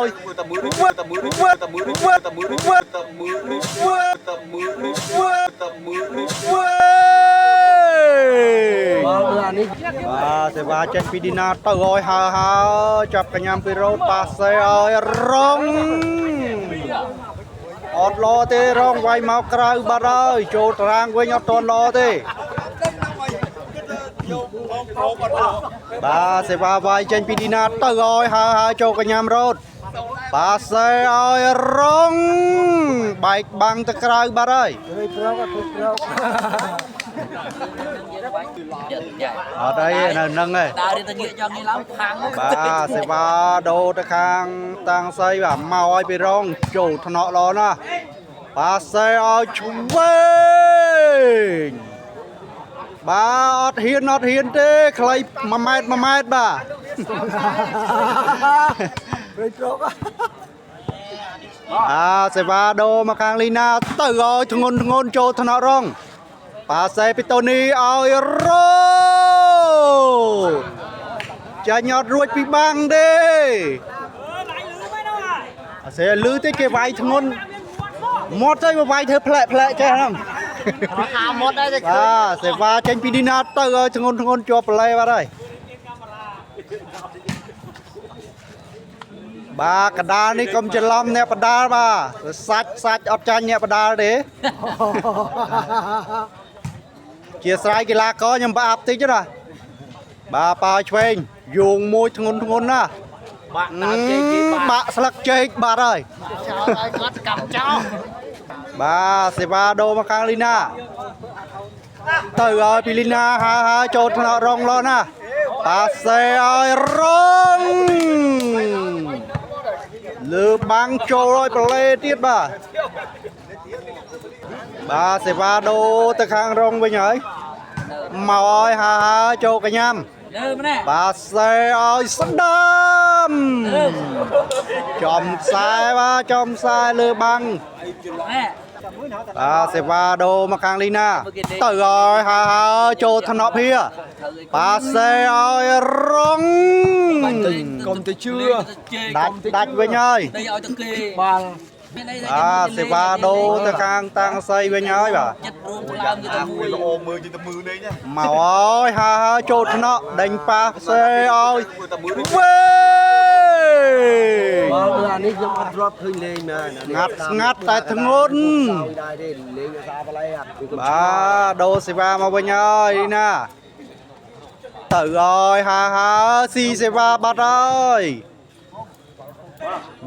ឲ្យ តែមើលតែមើលតែមើលតែមើលតែមើលតែមើលតែមើល វិញ បើមើលអានេះ បាទសេវាចេញពីឌីណាទៅឲ្យហើហើចាប់កញ្ញាំពីរ៉ូតប៉ាសេឲ្យរងអត់ល្អទេរងវាយមកក្រៅបាត់ហើយចូលតារាងវិញអត់ទាន់ល្អទេបាទសេវាវាយចេញពីឌីណាទៅឲ្យហើហើចូលកញ្ញាំរ៉ូតប៉ាសេឲ្យរងបែកបាំងទៅក្រៅបាត់ហើយ ព្រោះប្រោកអត់ព្រោក អត់អីនៅនឹងឯង ដើររៀនទៅងាកចង់ងាកឡើងផាំង បាទសេវាដូរទៅខាងតាំងសីបាទមកឲ្យពីរងចូលថ្នាក់ល្អណាស់បាទសេឲ្យឆ្វេងបាទអត់ហ៊ានអត់ហ៊ានទេខ្លី1ម៉ែត្រ1ម៉ែត្របាទ ព្រោះប្រោក អាសេវាដូរមកខាងលីណាទៅឲ្យធ្ងន់ធ្ងន់ចូលថ្នាក់រងបាទសេពីតូនីឲ្យរោចាញ់អត់រួចពីបាំងទេ អាសេលឺទេគេវាយធ្ងន់មាត់ទៅមកវាយធ្វើផ្លែកផ្លែកចេះហ្នឹង ហាមាត់ដែរតែ បាទសេវាចេញពីឌីណាទៅឲ្យធ្ងន់ធ្ងន់ជាប់ប្លែបាត់ហើយបាទកដាលនេះកុំច្រឡំអ្នកបដាលបាទសាច់សាច់អត់ចាញ់អ្នកបដាលទេ ជាស្រ័យកីឡាករខ្ញុំបាអាប់តិចណាបាទប៉ាឲ្យឆ្វេងយោងមួយធ្ងន់ធ្ងន់ណា បាក់ដើមជែកគេបាក់ បាក់ស្លឹកចេកបាត់ហើយ ចោលឲ្យគាត់កម្មចោល បាទសេវាដូរមកខាងលីណាទៅឲ្យពីលីណាហើហើចូលថ្នាក់រងឡណាប៉ាសេឲ្យរងលើបាំងចូលឲ្យប្រឡេទៀតបាទបាទសេវាដូរទៅខាងរងវិញហើយមកឲ្យហើហើចូលកញ្ញាំ លើម្នាក់ បាទសេឲ្យស្ដាំចំខ្សែបាទចំខ្សែលើបាំង ណែ បាទសេវាដូរមកខាងលីណាទៅឲ្យហើហើយចូលថ្នាក់ភាបាទសេឲ្យរង កុំទៅជឿ ដាច់ដាច់វិញហើយ ដីឲ្យទៅគេ បាល់ មានអី បាទសេវាដូរទៅខាងតាំងសីវិញហើយបាទ ចិត្តរួមថ្លើមទៅមួយ ល្អមើលជាងតែមើលនេះណា មកឲ្យហើហើយចូលថ្នាក់ដេញប៉ាសេឲ្យ តែមើល វិញ បើមើលអានេះខ្ញុំអត់ធ្លាប់ឃើញលេងមែន ងាត់ស្ងាត់តែធ្ងន់ ដែរទេលេងអសាបល័យអា បាទដូរសេវាមកវិញហើយនេះណាទៅឲ្យហាហាស៊ីសេវាបាត់ហើយ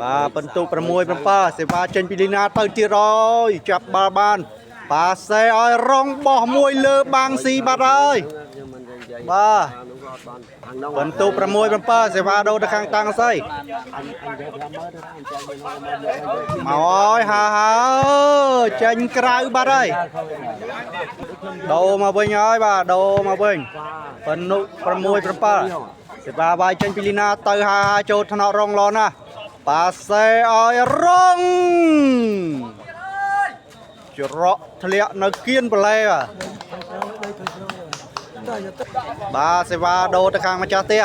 បាទបន្ទុក6 7សេវាចេញពីលីណាទៅទៀតហើយចាប់បាល់បានប៉ាសេឲ្យរងបោះមួយលើបាំងស៊ីបាត់ហើយ ខ្ញុំមិននិយាយ បាទ នោះក៏អត់បានខាងនោះ បន្ទុក6 7សេវាដូរទៅខាងតាំងសី អញអញយក5មើលទៅអញចែកមួយនោះមក មកហើយហាហាចេញក្រៅបាត់ហើយដូរមកវិញហើយបាទដូរមកវិញ បន្នុ6 7សេវាបាយចេញពីលីណាទៅហាហាចូលថ្នាក់រងឡណាប៉ាសេឲ្យរងច្រកធ្លាក់នៅគៀនប្លែបាទបាទសេវាដូរទៅខាងម្ចាស់ផ្ទះ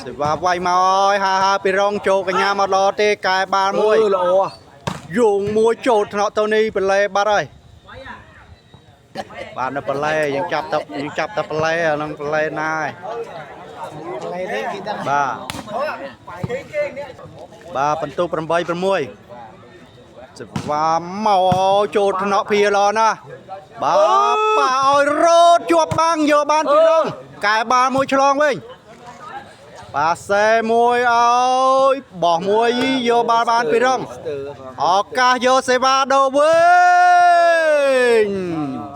សេវាវាយមកឲ្យហាហាពីរងចូលកញ្ញាមកល្អទេកែបាល់មួយ ល្អ យោងមួយចូលថ្នាក់ទៅនេះប្លែបាត់ហើយបាទនៅប្លែយើងចាប់តែយើងចាប់តែប្លែអាហ្នឹងប្លែណាហើយបាទបាទបន្ទុក8 6សេវាមកចូលថ្នាក់ភាឡណាបាទប៉ាឲ្យរត់ជាប់បាំងយកបានពីរងកែបាល់មួយឆ្លងវិញប៉ាសេមួយឲ្យបោះមួយយកបាល់បានពីរង ស្ទើ ឱកាសយកសេវាដូរវិញ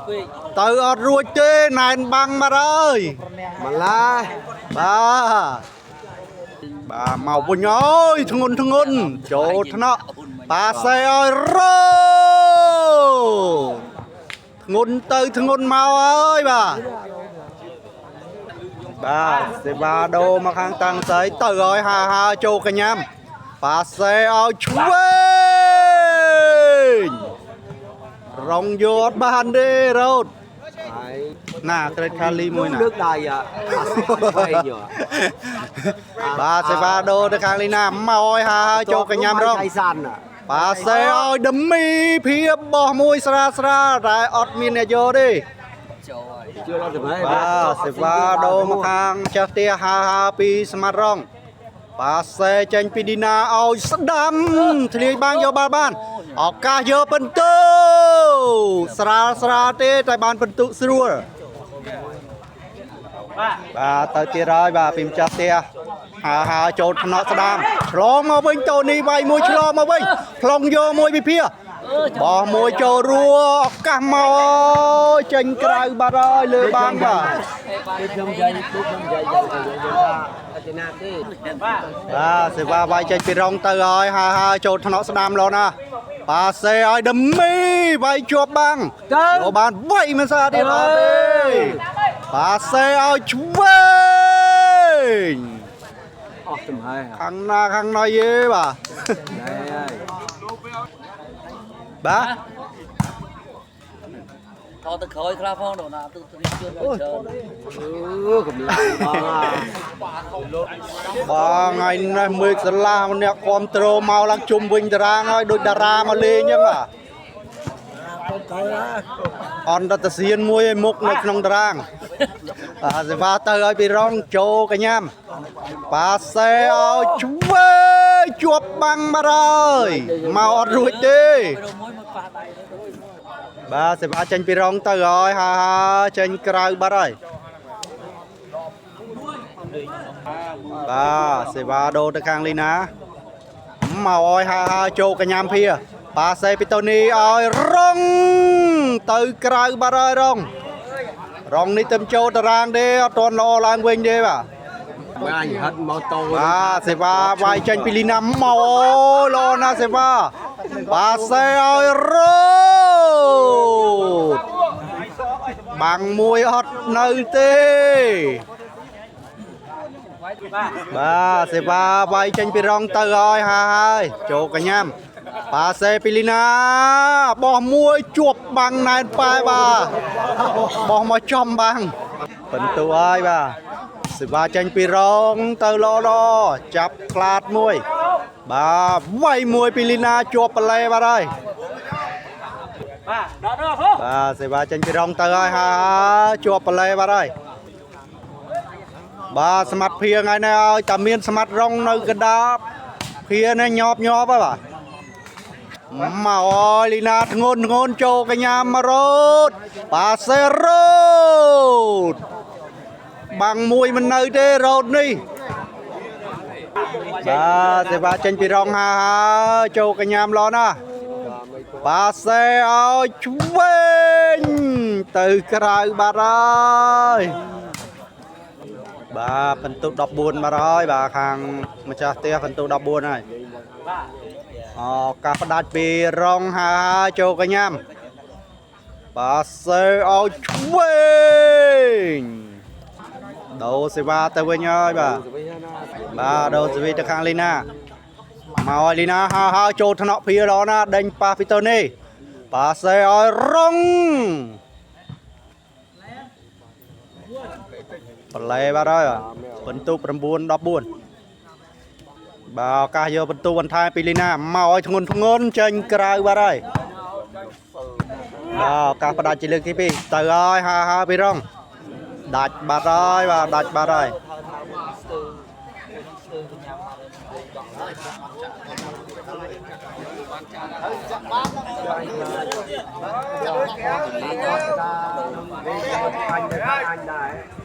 ពេក ទៅអត់រួចទេណែនបាំងមកហើយ ម៉ាឡា បាទបាទមកវិញអើយធ្ងន់ធ្ងន់ចូលថ្នាក់ប៉ាសេឲ្យរោធ្ងន់ទៅធ្ងន់មកហើយបាទបាទសេវាដូរមកខាងតាំងសីទៅឲ្យហាហាចូលកញ្ញាំប៉ាសេឲ្យឆ្វេងរងយកអត់បានទេរោត ហើយ ណាក្រិតខាលីមួយណា លើកដៃអាស្វែងយោ បាទសេវ៉ាដូទៅខាងលីណាមកឲ្យហាហើយចូលកញ្ញាំរង ថៃសាន បាទសេឲ្យដមីភៀបបោះមួយស្រាលស្រាលតែអត់មានអ្នកយកទេ ចូលហើយ ជឿអត់ទៅហើយ បាទសេវ៉ាដូមកខាងចាស់ផ្ទះហាហាពីស្មាត់រងបាទសេចេញពីឌីណាឲ្យស្ដាំធ្លាយបាងយកបាល់បានឱកាសយកពិន្ទុស្រាលស្រាលទេតែបានពិន្ទុស្រួលបាទទៅទៀតហើយបាទពីម្ចាស់ផ្ទះហាហាចូលថ្នាក់ស្ដាំឆ្លងមកវិញតូនីវាយមួយឆ្លងមកវិញប្លង់យកមួយវិភាបោះមួយចូលរួឱកាសមកអើយចេញក្រៅបាត់ហើយលើបាងបាទ ដូចខ្ញុំនិយាយដូចខ្ញុំនិយាយយ៉ាងទៅនិយាយថាអត់ណាទេ បាទសេវាវាយចេញពីរងទៅហើយហាហើយចូលថ្នាក់ស្ដាំឡណាបាសេឲ្យដមីវាយជាប់បាំង ទៅ យកបានវាយមិនស្អាតទៀតអត់ទេបាសេឲ្យឆ្វេង អស់ចំហើយ ខាងណាខាងណៃទេបាទ ណែហើយ បាទ ថតទៅក្រោយខ្លះផងដល់ណាទៅត្រៀមជឿនច្រើន អឺកម្លាំងបង បងថ្ងៃនេះមើលសាឡាម្នាក់គ្រប់ត្រូលមកឡើងជុំវិញតារាងហើយដូចតារាមកលេងអញ្ចឹងបាទអន្តរសៀនមួយឲ្យមុខនៅក្នុងតារាងបាទសេវាទៅឲ្យពីរងចូលកញ្ញាំបាសេឲ្យឆ្វេងជាប់បាំងមកហើយមកអត់រួចទេ ទៅមួយមួយប៉ះដៃទៅ បាទសេវាចេញពីរងទៅហើយហាហាចេញក្រៅបាត់ហើយបាទសេវាដូរទៅខាងលីណាមកឲ្យហាហាចូលកញ្ញាំភាបាសេពីតូនីឲ្យរងទៅក្រៅបាត់ហើយរងរងនេះទៅចូលតារាងទេអត់ទាន់ល្អឡើងវិញទេបាទ មកអញហិតមកតោ បាទសេវាវាយចេញពីលីណាមកអូយល្អណាស់សេវាបាសេឲ្យរត់បាំងមួយអត់នៅទេបាទសេវាវាយចេញពីរងទៅហើយហាហើយចូលកញ្ញាំបាសេពីលីណាបោះមួយជាប់បាំងណែនប៉ែបាទបោះមកចំបាំងបន្ទូហើយបាទសេវាចេញពីរងទៅល្អល្អចាប់ខ្លាតមួយបាទវាយមួយពីលីណាជាប់ប្លែបាទហើយ បាទដល់ដល់ហូ បាទសេវាចេញពីរងទៅហើយហាជាប់ប្លែបាទហើយបាទសមត្ថភាពថ្ងៃនេះឲ្យតែមានសមត្ថរងនៅកណ្ដាលភានេះញាប់ញាប់ហើយបាទមកអើយលីណាធ្ងន់ធ្ងន់ចូលកញ្ញាមករត់បាសេរត់បាំងមួយមិននៅទេរត់នេះបាទសេវាចេញពីរងហាចូលកញ្ញាមឡណា បាសេឲ្យឆ្វេងទៅក្រៅបាត់ហើយបាទបន្ទុក14បាត់ហើយបាទខាងម្ចាស់ផ្ទះបន្ទុក14ហើយអូកាសផ្ដាច់ពីរងហាចូលកញ្ញាំបាសេឲ្យឆ្វេងដូរសេវាទៅវិញហើយបាទបាទដូរសេវីទៅខាងលីណា មកឲ្យលីណាហៅហៅចូលថ្នាក់ភាល្អណាដេញប៉ះពីទៅនេះប៉ាសេឲ្យរងប្លែបាត់ហើយបាទបន្ទុក9 14បាទឱកាសយកបន្ទុកបន្ថែមពីលីណាមកឲ្យធ្ងន់ធ្ងន់ចេញក្រៅបាត់ហើយបាទឱកាសផ្ដាច់ជាលើកទី2ទៅហើយហៅហៅពីរងដាច់បាត់ហើយបាទដាច់បាត់ហើយ អញទៅអញដែរ